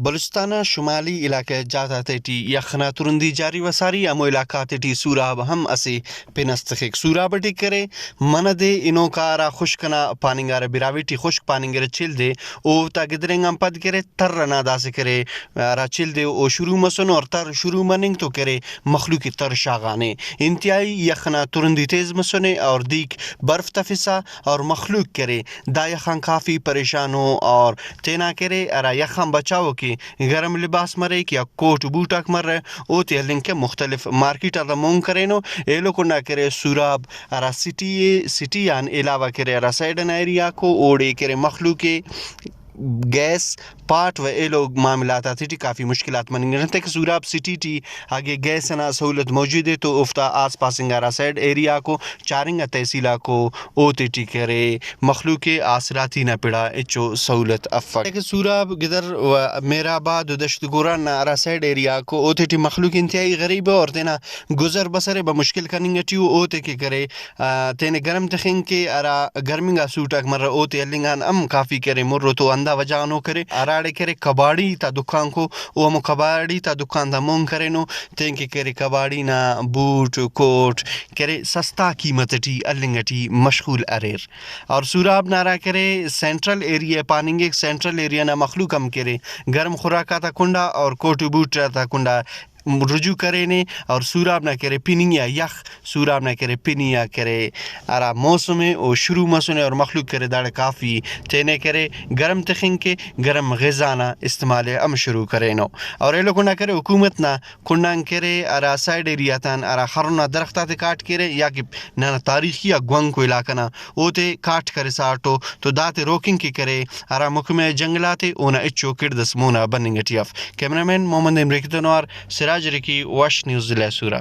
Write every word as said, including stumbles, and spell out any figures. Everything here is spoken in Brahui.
بلوچستان نا شمالی علاقہ جات آتیٹی یخ نا ترندی جاری و ساری، ہمو علاقہ آتیٹی سوراب ہم اسہ پن اس تخک۔ سوراب ٹی کرے منہ دے ہنوکا ہرا خشک ئنا پاننگارہ، براہوئی ٹی خشک پاننگرہ چل دے، اوفتا گدرینگ آن پد کرے تر ئنا داسہ کرے ہرا چل دے او شروع مسنو، اور تر شروع مننگ تو کرے مخلوق ئے تر شاغانے۔ انتہائی یخ ئنا ترندی تیز مسنے اور دیرک برف تفسا اور مخلوق کرے دا یخ آن کافی پریشان ءُ اور تینا کرے ہرا یخ آن بچاؤ کہ گرم لباس مریک یا کوٹ بوٹ آک مرہ، اوتے ہلنگ کہ مختلف مارکیٹ آتا مون کرینو۔ ایلو کنڈا کرے سوراب ہرا سٹی اے، سٹی آن علاوہ کرے ہرا سائیڈ ئنا ایریا آکو اوڑے کرے مخلوق ئے گیس، پاٹ و ایلو معاملات آتیٹی کافی مشکلات مننگ انت کہ سوراب سٹی ٹی اگہ گیس ئنا سہولت موجود ءِ تو اوفتا آس پاس انگا ہرا سائیڈ ایریا آکو، چارنگا تحصیل آکو، اوتیٹی کرے مخلوق ءِ آسراتی نا پڑا ہچو سہولت افک۔ کہ سوراب، گدر و مہرآباد و دشت گوران نا ہرا سائیڈ ایریا آکو، اوتیٹی مخلوق انتہائی غریب ءِ اور تینا گزر بسر ءِ بمشکل کننگ ٹی ءُ۔ اوتے کہ کرے آ، تینے گرم تخنگ کہ ہرا گرمنگا سوٹ آک مرہ، اوتے ہلنگ آن ہم کافی کرے مر ءُ۔ تو ہندا وجہ غان او کرے ہراڑے کرے کباڑی تا دکان کو، او ہمو کباڑی تا دکان تا مون کرینو، تینکہ کرے کباڑی نا بوٹ کوٹ کرے سستا قیمت ٹی ہلنگ ٹی مشغول اریر۔ اور سوراب نا ہرا کرے سینٹرل ایریا پاننگک، سینٹرل ایریا نا مخلوق ہم کرے گرم خوراک آتا کنڈا اور کوٹ بوٹ آتا کنڈا رجوع کرینے اور سوراب نا کرے پنی آ یخ، سوراب نا کرے پنی آ کرے ہرا موسم ءِ او شروع مسنے اور مخلوق کرے داڑے کافی تینے کرے گرم تخنگ کہ گرم غذا نا استعمال ءِ ہم شروع کرینو۔ اور ایلو کنڈا کرے حکومت نا کنڈان کرے ہرا سائیڈ ایریا تان ہرا خرنا درخت آتے کاٹ کیرے یا کہ ننا تاریخی آ گونکو علاقہ نا اوتے کاٹ کرسا اٹو تو داتے روکنگ کہ کرے ہرا محکمہ جنگلات ءِ اونا ہچو کڑد اس مونا بننگ ٹی اف۔ کیمرہ مین محمد عمران کتنوار، سراج رکی، وش نیوز، ضلع سوراب۔